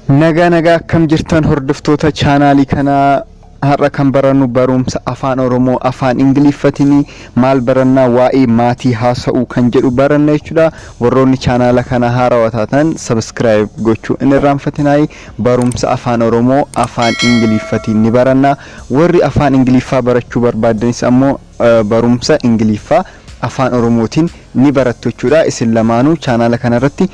Nagaa nagaa akkam jirtan hordoftoota chaanaalii kanaa har'a kan barannu barumsa afaan Oromoo afaan Ingiliffatiin maal barannaa waa'ee maatii haasa'uu kan jedhu baranna jechuudha. Warroonni chaanaala kana haarawaa taatan subscribe gochuu hin irraanfatinaayi. Barumsa afaan Oromoo afaan Ingiliffatiin ni baranna. Warri afaan Ingiliffaa barachuu barbaaddanis ammoo barumsa Ingiliffaa afaan Oromootiin ni barattu jechuudha. Isin lamaanuu chaanaala kanarratti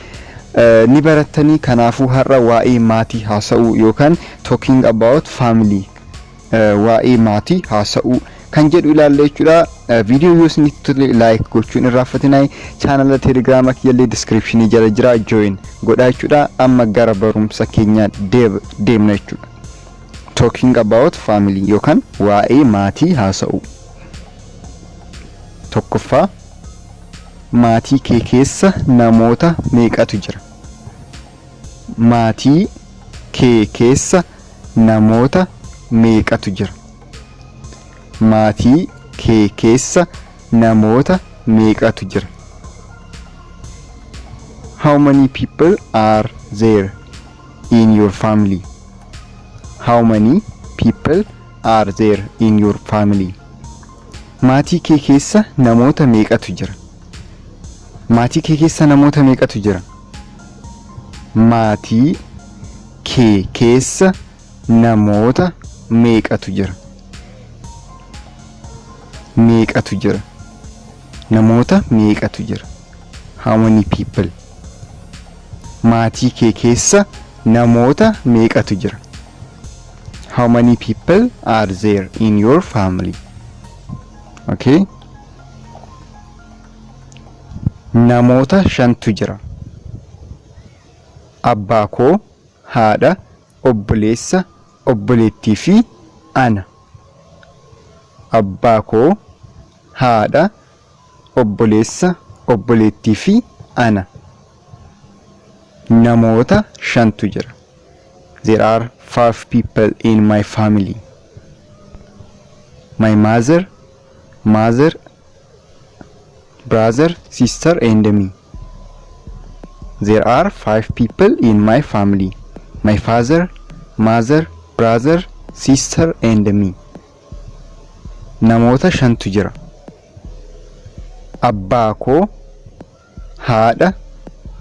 ni barattanii kanaafuu har'a waa'ee maatii haasa'uu yookaan talking about family waa'ee maatii haasa'uu kan jedhu ilaalla jechuudha. Viidiyoo yoo isinitti tole like gochuun irraanfatinaa. Chaanala telegiraama kiyyallee description jala jira join godhaa jechuudha. Amma gara barumsa keenyaa deemna jechuudha. Talking about family yookaan waa'ee maatii haasa'uu. Tokkoffaa maatii kee keessa namoota meeqatu jira? Maatii kee keessa namoota meeqatu jira? Maatii kee keessa namoota meeqatu jira? How many people are there in your family? How many people are there in your family? Maatii kee keessa namoota meeqatu jira? Maatii kee keessa namoota meeqatu jira? Maatii kee keessa namoota meeqatu jira? Meeqatu jira? Namoota meeqatu jira? How many people? Maatii kee keessa namoota meeqatu jira? How many people are there in your family? Okay. Namoota shantu jira. Abbaa koo, haadha, obboleessa, obboleettii fi ana. Abbaa koo, haadha, obboleessa, obboleettii fi ana. Namoota shantu jira. There are five people in my family. My mother, brother, sister and me. There are five people in my family. My father, mother, brother, sister and me. Namoota shantu jira. Abbaa koo, haadha,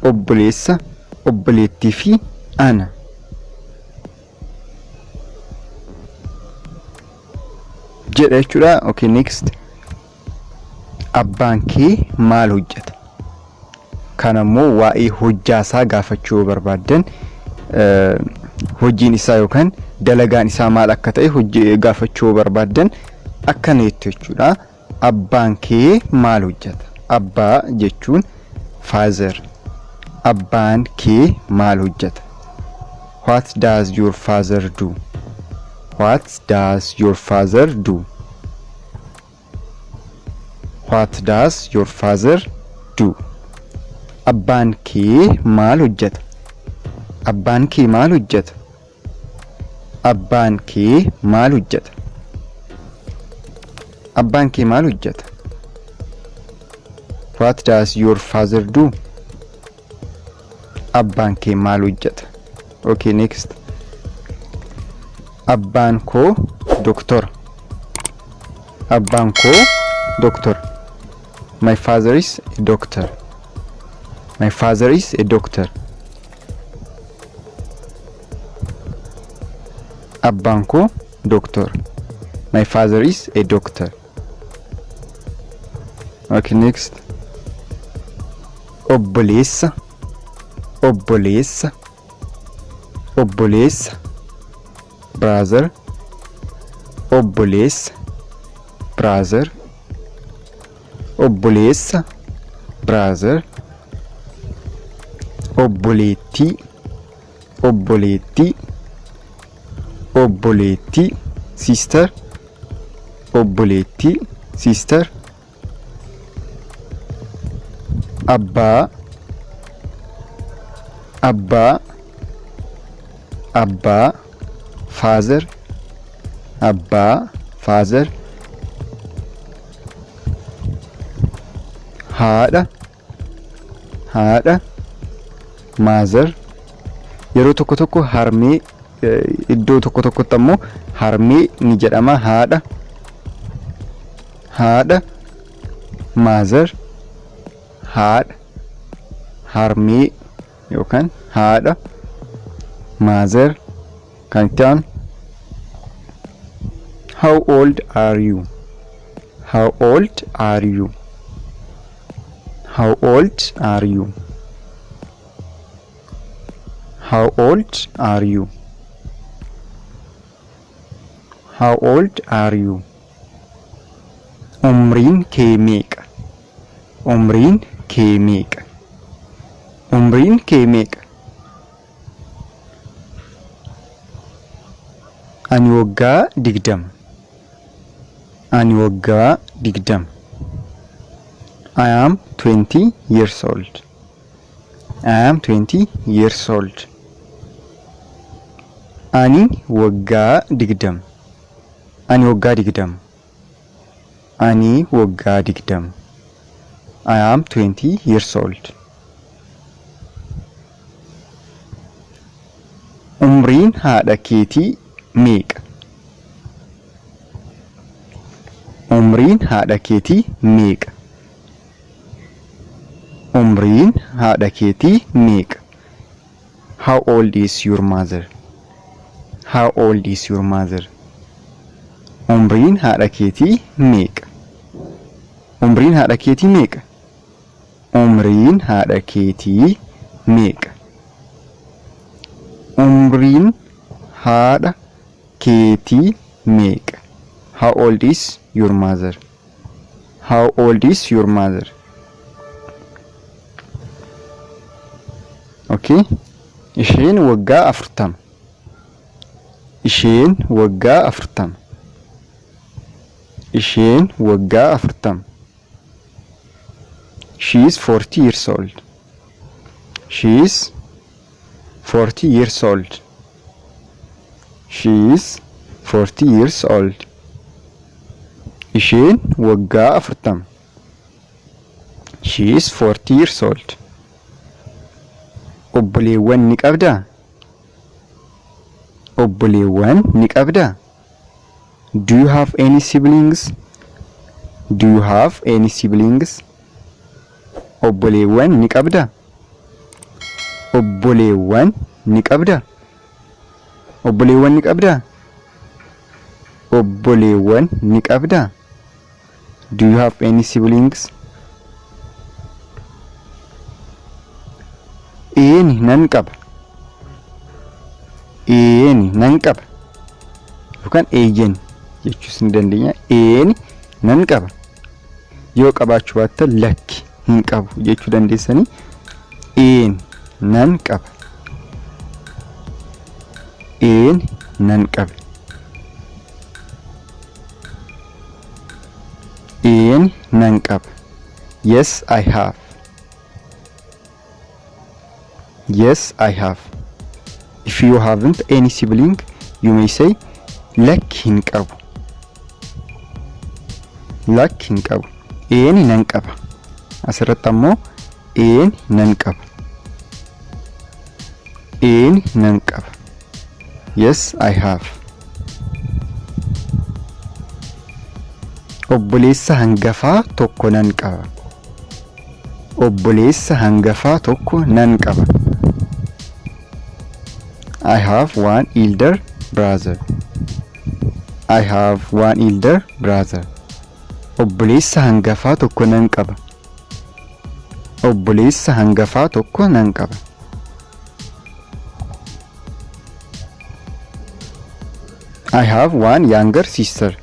obboleessa, obboleettii fi ana. Jedha jechuudha. Okay, next. Abbaan kee maal hojjeta? Kan ammoo waa'ee hojjaasaa gaafachuu yoo barbaaddan hojiin isaa yookaan dalagaan isaa maal akka ta'e hojii gaafachuu yoo barbaaddan akkana jettu jechuudha. Abbaan kee maal hojjeta? Abbaa jechuun father. Abbaan kee maal hojjeta? What does your father do? What does your father do? What does your father do? Abbaan kee maal hojjeta? Abbaan kee maal hojjeta? Abbaan kee maal hojjeta? Abbaan kee maal hojjeta? What does your father do? Abbaan kee maal hojjeta? Okay, next. Abbaan koo doktora. Abbaan koo doktora. My father is a doctor. My father is a doctor. Abbaan koo doktora. My father is a doctor. Okay, next. Obboleessa, obboleessa, obboleessa, brother, obboleessa, brother, obboleessa, brother, obboleettii, obboleettii, obboleettii, sister, obboleettii, sister, abbaa, abbaa, abbaa, father, abbaa, father, haadha, haadha, mother, Yeroo tokko tokko harmee, iddoo tokko tokkotti ammoo harmee ni jedhama. Haadha, haadha, mother, haadha, harmee yookaan haadha, mother. Kan itti aanu, how old are you? How old are you? How old are you? How old are you? How old are you? Umriin kee meeqa? Umriin kee meeqa? Umriin kee meeqa? Ani waggaa 20. Ani waggaa 20. I am 20 years old. I am 20 years old. Ani waggaa 20. Ani waggaa 20. Ani waggaa 20. I am 20 years old. Umriin haadha keetii meeqa? Umriin haadha keetii meeqa? Umriin haadha keetii meeqa? How old is your mother? How old is your mother? Umriin haadha keetii meeqa? Umriin haadha keetii meeqa? Umriin haadha keetii meeqa? Umriin haadha keetii meeqa? How old is your mother? How old is your mother? Okay. Isheen waggaa 40. Isheen waggaa 40. Isheen waggaa 40. She is 40 years old. She is 40 years old. She is 40 years old. Isheen waggaa 40. She is 40 years old. Obboleewwan ni qabdaa? Obboleewwan ni qabdaa? Do you have any siblings? Do you have any siblings? Obboleewwan ni qabdaa? Obboleewwan ni qabdaa? Obboleewwan ni qabdaa? Obboleewwan ni qabdaa? Do you have any siblings? Eeni, nan qaba. Eeni, nan qaba. Yookaan eeyyen jechuus ni dandeenya. Eeni, nan qaba. Yoo qabaachuu baattan lakki, hin qabu jechuu dandeessanii. Eeni, nan qaba. Eeni, nan qaba. Eeni, nan qaba. Yes, I have. Yes, I have. If you haven't any sibling, you may say lakki, hin qabu. Lakki, hin qabu. Eeni, nan qaba. Asirratti ammoo eeni, nan qaba. Eeni, nan qaba. Yes, I have. Obboleessa hangafaa tokko nan qaba. Obboleessa hangafaa tokko nan qaba. I have one elder brother. I have one elder brother. Obboleessa hangafaa tokko nan qaba. Obboleessa hangafaa tokko nan qaba. I have one younger sister.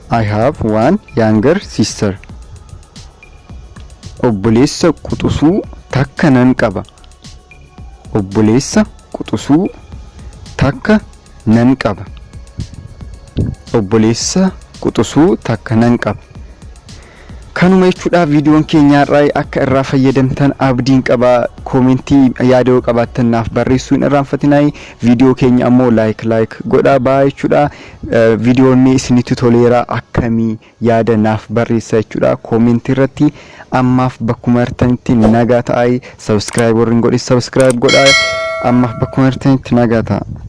I have one younger sister. Obboleessa quxisuu takka nan qaba. Obboleessa quxisuu takka nan qaba. Obboleessa quxisuu takka nan qaba. Kanuma jechuudha. Viidiyoon keenya har'aa akka irraa fayyadamtan abdiin qaba. Koomentii yaada yoo qabaattan naaf barreessuu hin irraanfatinaa. Viidiyoo keenya ammoo like like godhaa ba'aa jechuudha. Viidiyoon mee isinitti toleera akkamii, yaada naaf barreessa jechuudha koomentii irratti. Ammaaf bakkuma jirtanitti nagaa ta'aa. Subscribe warri hin godhin subscribe godhaa. Ammaaf bakkuma jirtanitti nagaa ta'a.